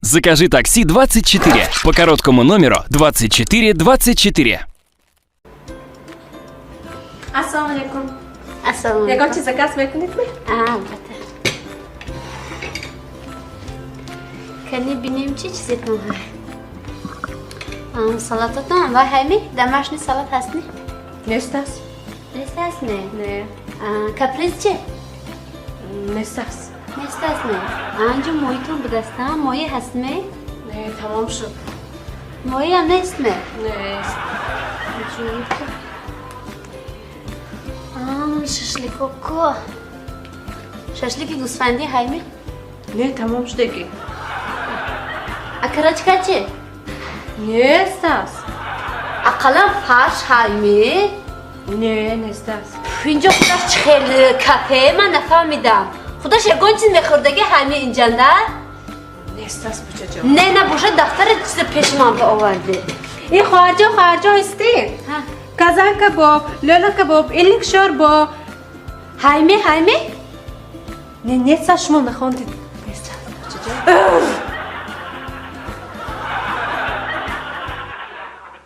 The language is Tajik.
Закажи такси 24 по короткому номеру 24 24. Ассалому алейкум. Ассалому. Ягон чиз заказ мекунед ми? Албатта. Кани бинем, чӣ чизетон ҳай. Салатотон вай ҳайми? Домашний салат ҳаст, не? Нест аст. Нест аст, не? Не. Каприз чӣ? Нест аст. Нест аст, не? Анҷо моҳитон будаста, моҳӣ ҳаст ме? Не, тамом шуд. Моҳиам нест ме? Нест. Шашликоко. Шашлики гӯсфандӣ ҳайми? Не, тамом шудагӣ. Окорочка чӣ? Нест аст. Ақаллан фарш ҳайми? Не, нест аст. Инҷо худаш чӣ хел кафе, ман нафаҳмидам. Худаш ягон чиз мехӯрдагӣ ҳами инҷанда? Нест аст, бучаҷон. Не, набошад, дафтари чиза пеши ман баоварде. И, хоҳарҷон, хоҳарҷон, истед. Казан кабоб, лӯла кабоб, илик шорбо. Ҳайми, ҳайми? Не, нест аст, шумо нахондед. Нест аст, бучаҷон.